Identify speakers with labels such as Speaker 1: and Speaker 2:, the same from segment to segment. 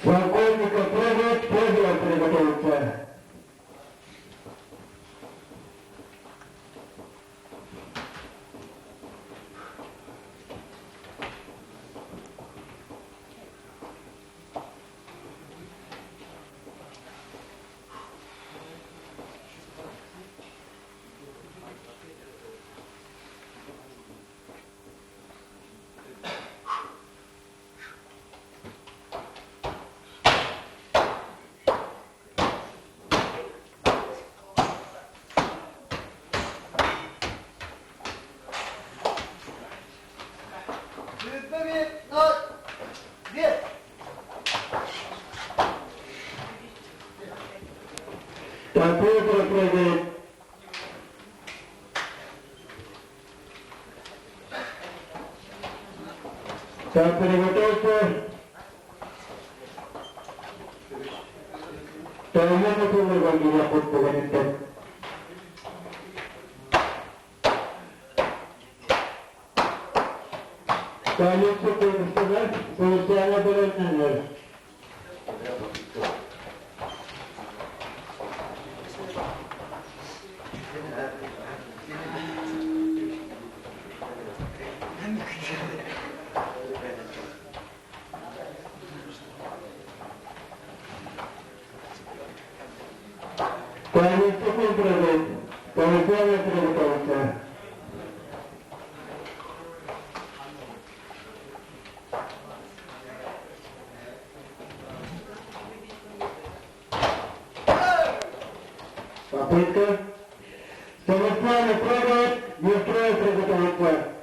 Speaker 1: Полковников прыгает, Федоров приготовится.
Speaker 2: Сүүрбэ биир ноль биэс.
Speaker 1: Компьютер прыгает. Так, приготовься. Тайна тулурга курдуган Тайна конкурсына Султана бөлөннөр. Тайна прыгает. Тайна приготовься. Попытка. Самослава прыгает, Нестроев приготовится.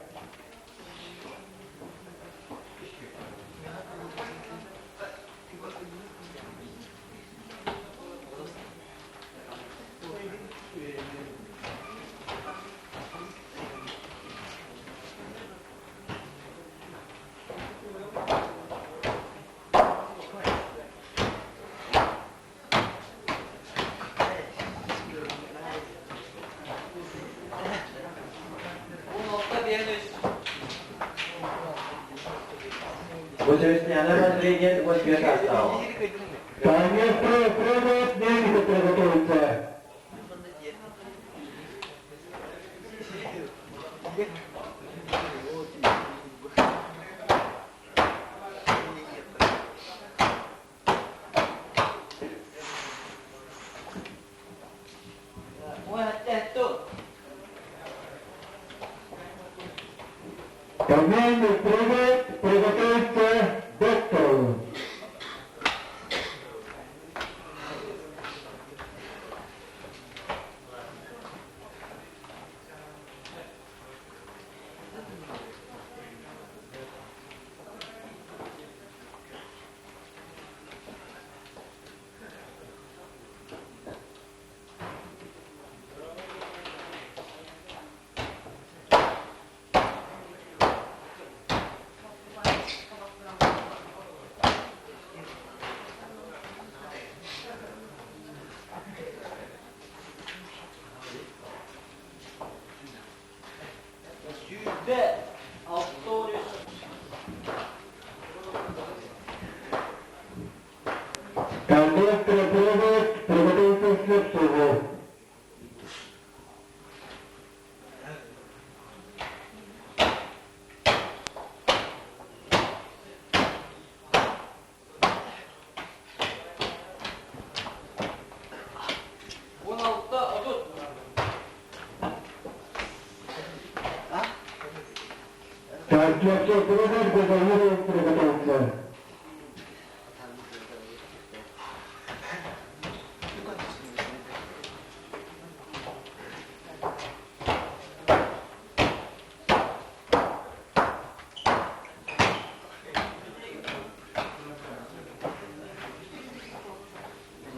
Speaker 2: 10.1 үс.
Speaker 3: Бу Севастьянова тренер 15 састааҕа.
Speaker 1: Нестроев прыгает, Мельников приготовится.
Speaker 2: 17
Speaker 1: Мельник прыгает, приготовиться доктору.
Speaker 2: 26 13.
Speaker 1: Кондуктор прыгает, приготовиться к Слепцову.
Speaker 2: 16 30.
Speaker 1: Так, Слепцов прыгает, Гугаиров приготовится.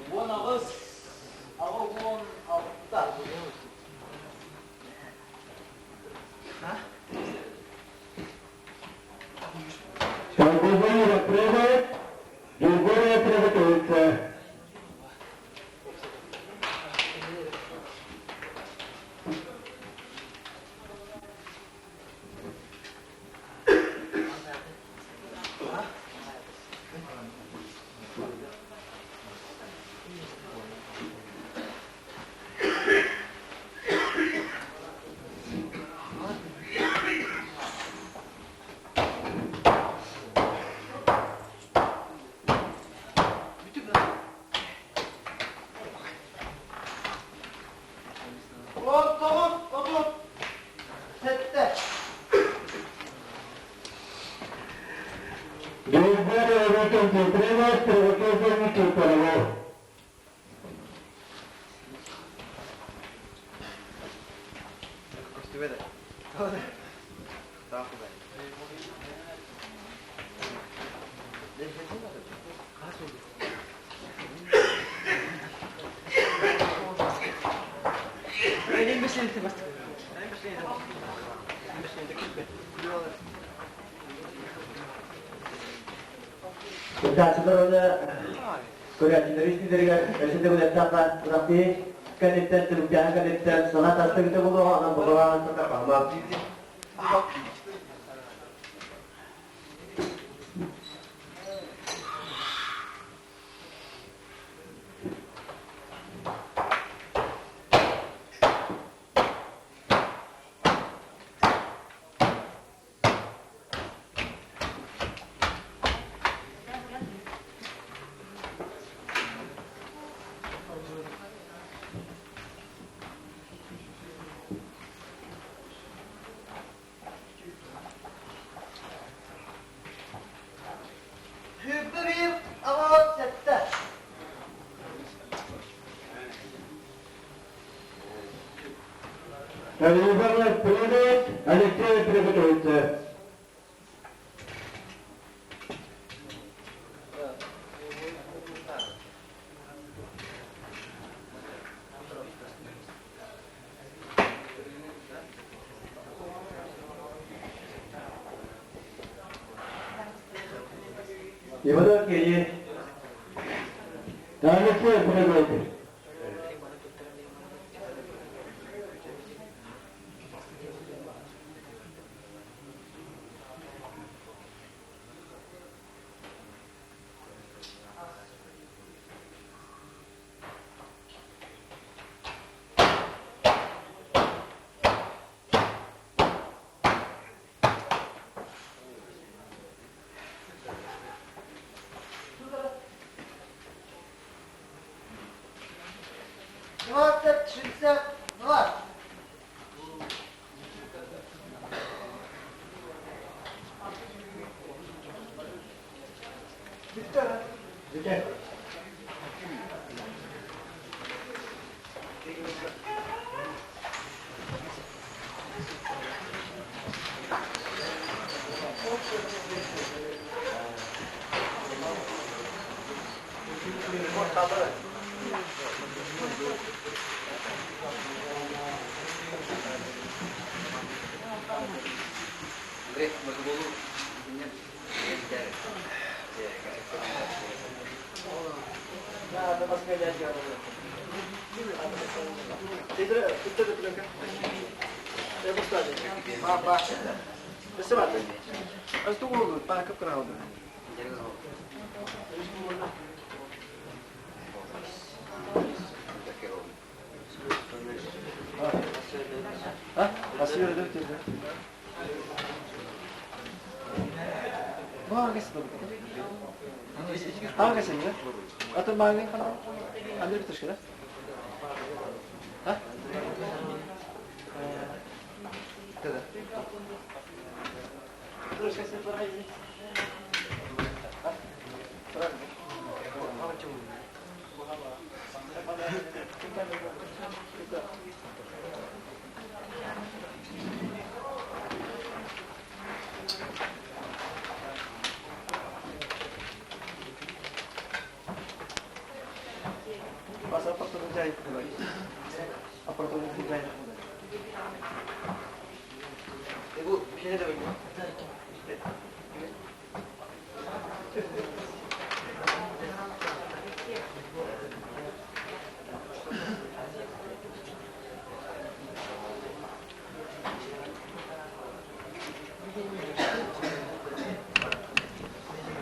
Speaker 2: 18 86.
Speaker 1: Григорий Викентий, привет, приготовься Никифорову.
Speaker 3: Кыттааччылар уонна көрөөччүлэр истиилэригэр өссө төгүл эттэххэ, күрэхтэһии кэнниттэн, түмүктээһин кэнниттэн санаа тастыгыта буолуоҕа, онон баҕалааҕын тарҕаммат.
Speaker 2: Сүүрбэ биир аҕаҕыт сэттэ.
Speaker 1: Иванов, привет! Алексей приготовиться.
Speaker 3: Иванов Евгений.
Speaker 1: Алексей приготовиться.
Speaker 2: 20,62.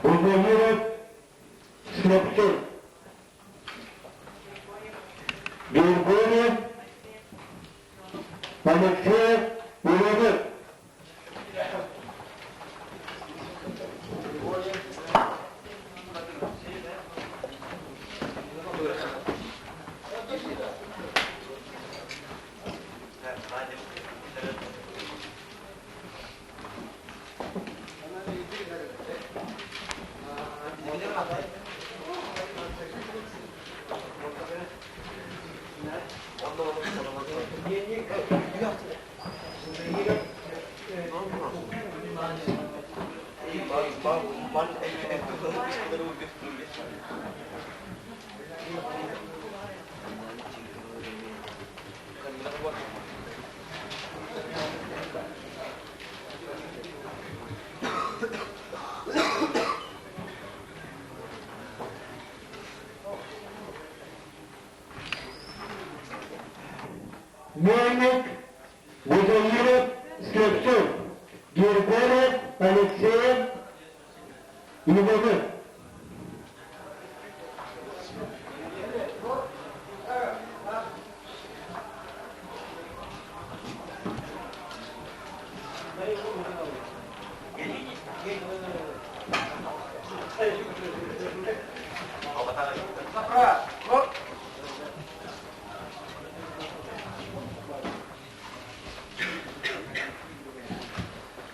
Speaker 1: Владимиров Слепцов. Григорьев Алексеев Иванов. Мельник, Гузаиров, Слепцов, Гергоров, Алексеев, Иванов.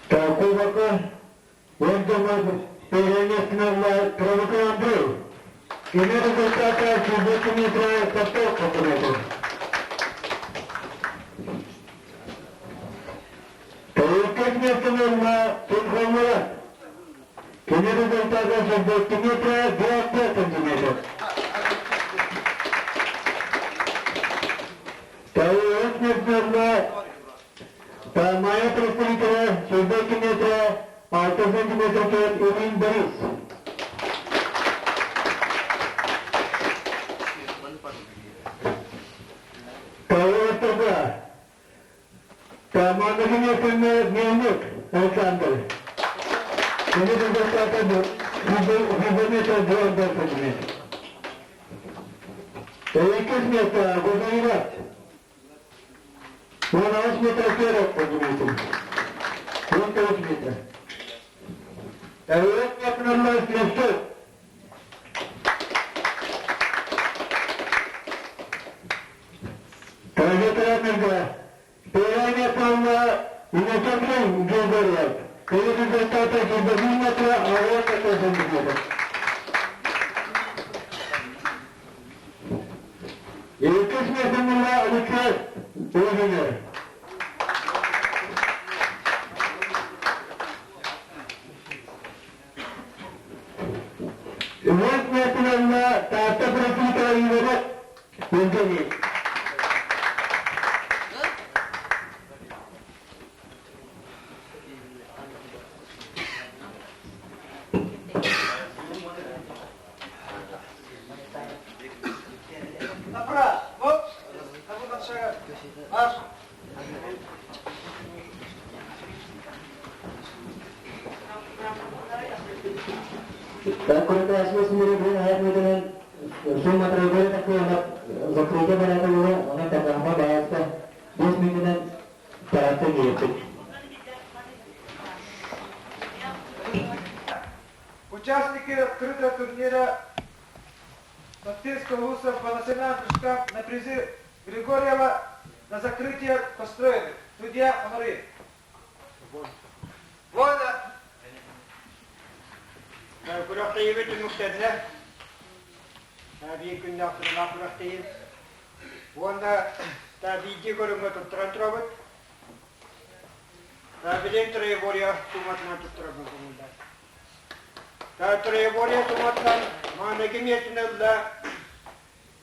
Speaker 1: Такубака, Ордомов, Перенесного Травука Андрей. Кини результата сүүс метра топток сантиметр. Иккис миэстэни ылла Тунхомура. Кини результата 102 метра 25 сантиметр. Үһүс миэстэни ылла Майа представителя 102 метра 6 сантиметр Ильин Борис. Тауыртырга Команда Мельник Александр. Кини результата 100 метр 24 сантиметр. Иккис место Гузаират. 13 метр 40 сантиметр. 13 метр. Үһүс место Слепцов. Традиционно Первое место Иннокентий Григорьев. Кини результата 101 метра 80 сантиметров. Иккис место Алексей Инженер. Үһүс место Таатта представителя Иванов Евгений.
Speaker 2: Направо. Вот. Марш.
Speaker 3: Закрытие баратылы, она такама баяста, 5 минутынан тараты киирбит.
Speaker 4: Участники открытого турнира Бахтинского вуза по национальным прыжкам на призы Григорьева на закрытие построены. Судья Онори. Вольно!
Speaker 5: Күрэхтэһиибит түмүктэннэ. Биир күннээх сыралаах күрэхтэһии. Уонна биирдии көрүҥҥэ туттаран турабыт. Билигин троеборье туматынан туттарабыт көҥүллэр. Троеборье туматынан маҥнайгы миэстэни ылла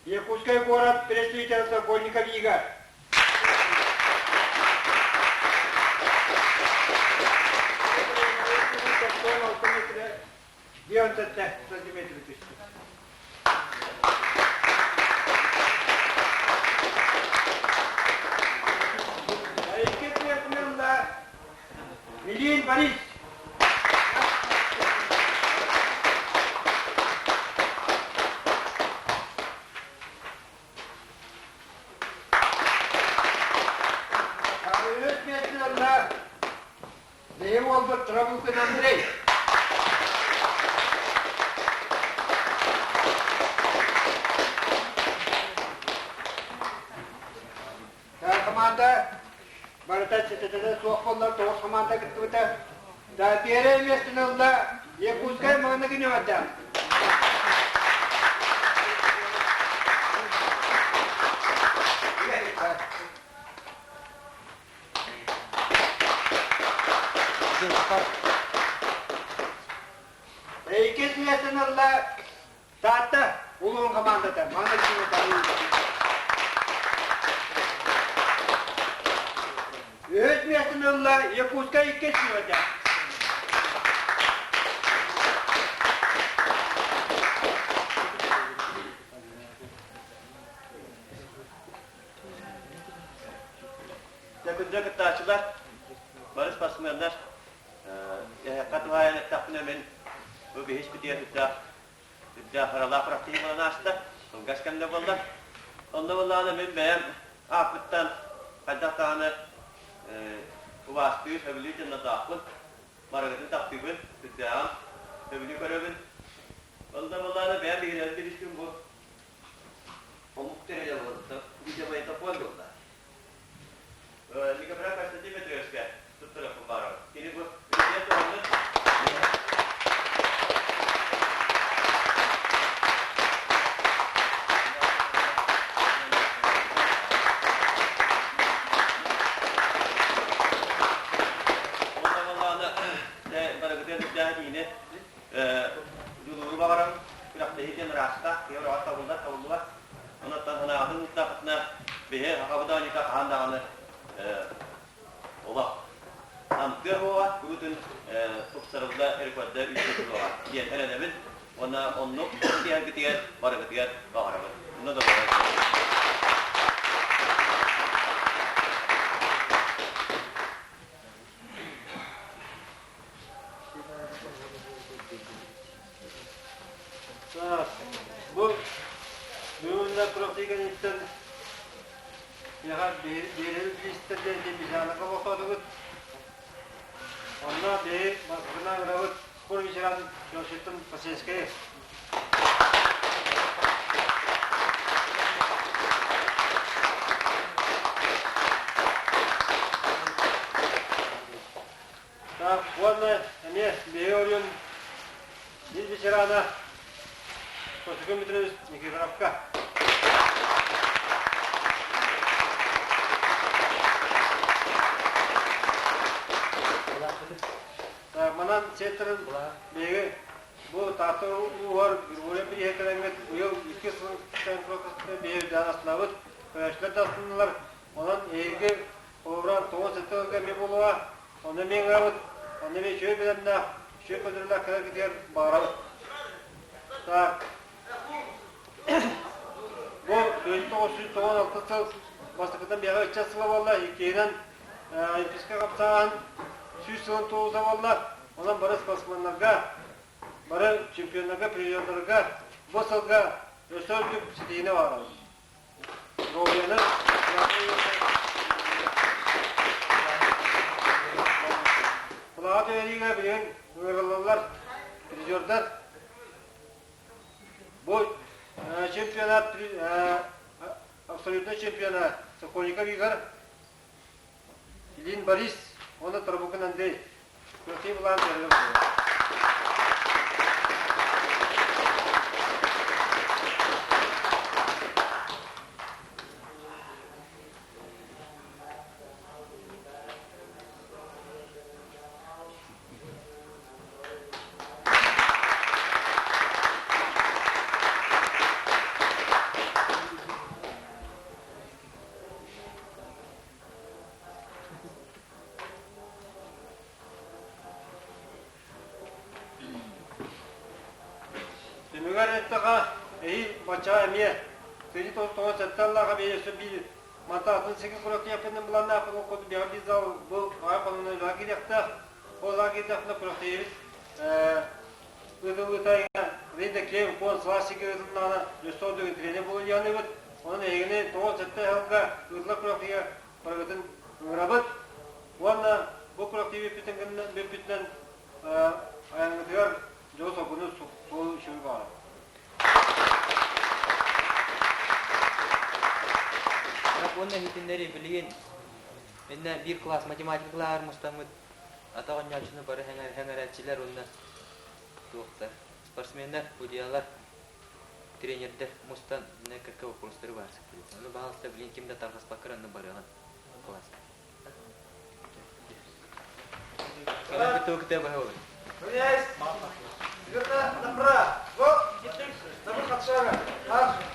Speaker 5: Якутскай город представитель Сокольников Игорь. Сантиметр түстэ. Иккис миэстэни ылла Ильин Борис. Үһүс миэстэни ылла Бэйэм уолбут Травукин Андрей. Команда барыта ситэтэ суох буоллар тоҕус команда кыттыбыта. Да, первое место ылла Якутскай маҥнайгы нүөмэрдээх. миэстэни ылла Таатта улуун командата. Үһүс миэстэни ылла Якутскай иккис сүбэтэ.
Speaker 3: Дьэ, кыттааччылар, бары спортсменнар, эһэххэ туһаайан эттэхпинэ мин бу биһис бүтүөр үрдээх үрдээх ыралаах күрэхтэһии буолан ааста, кылгас кэмдэ буолла. Онно буоллаҕына мин бэйэм ааппыттан хайдах даҕаны убаастыыр, сөбүлүүр дьоннордоохпун, барыгытын таптыыбын, үрдээҕин сөбүлүү көрөбүн. Онно буоллаҕына бэйэм биһирэбин билистим бу омук тэрилэ буолла, видеомагнитофон буолла. Никифоров Константин Петровичка туттарыахпын баҕарабын. Кини бу президент туһанныт. Уонна буоллаҕына барыгытыгар үрдээх этиини дьулууру баҕарабын. Күрэхтэһии диэн ыраастаах, киһи ороҕор табыллар, табыллыбат. Онон санаатын ыыттахпытына, биһи Хахабыт оонньуута хаһан даҕаны олох намтыа суоҕа, куруутун тупсарылла, рекорда үүтэ суоҕа диэн эрэнэбин уонна оннук тиһэргитигэр барыгытыгар баҕарабын. Онно да
Speaker 5: Бу бүгүннэ күрэхтэһииттэн миэхэ биэрэбит биистэр диэн Михайловка олохтоотубут. Онно биһи бастакынан ыҥырабыт спорт ветеран Чугачыттан Посельскай. Так, уонна эмиэ биһи оройуон биир ветерана Косукин Дмитриевич Никифоровка. Так, манан сиэттэрин биһиги бу Таатта улууһугар Григорий бирииһэ кэлэҥҥит быйыл икки сыл биһиги үрдээн астынабыт, көрөөччүлэр да астыннылар. Онон эһиги холобура тоҕус сэттэ ыалга эмиэ буолуоҕа. Онно эмиэ ыҥырабыт, онно эмиэ үчүгэй бэлэмнээх, үчүгэй көрдөрүүлээх кэлэргитигэр баҕарабыт. Так, бу 1996 сыл бастакытынан биэҕэ ыччат сыла буолла, иккиһинэн Олимпийскай хамсааһын 100 сылын туолуута буолла. Онон бары спортсменнарга, бары чемпионнарга, призердарга бу сылга өссө үрдүк ситиһиини баҕарабыт. Доруобуйаны Кулаҕа түһэриигэ билигин ыҥырыллаллар призердар. Бу чемпионат абсолютнай чемпиона Сокольников Игорь, Ильин Борис уонна Тарабукин Андрей. Күрэхтэһии былаан бэриллэн буолар. Түмүгэр эттэхэ, эһиил баччаҕа эмиэ сэрии тоҕус сэттэ аллааха эмиэ өссө биир манта атын сиргэ күрэхтэһиэхпинэн былааннаахпын, ол курдук биэҕэ биир зал бу аҕай хонугунан үлэҕэ киириэхтээх. Ол үлэҕэ киирдэхпинэ күрэхтэһиибит ыытыллыыта Рида киэҥ куон сылаас сиргэ ыытылыннаҕына өссө ордук интэриэһинэй буолуо диэхтиибит. Онон эһигини 97 сылга ыытыллар күрэхтэһиигэ барыгытын ыҥырабыт уонна бу күрэхтэһии бүппүтүнэн айаҥҥытыгар дьолу-соргуну суол үчүгэй баҕарабыт.
Speaker 6: Уонна иһитиннэри билигин иннэ биир класс математика кылааһар мустаммыт ата оонньооччуну бары хэҥэрээччилэр уонна туохтар спортсменнар, судьялар, тренердэр мустан иннэ кэккэ вопростары баар сыттыбыт. Ону баһаалыста билигин ким да тарҕаспакка эрэ онно барыаҕын класска.
Speaker 4: Смирно направо. На выход шага. Марш.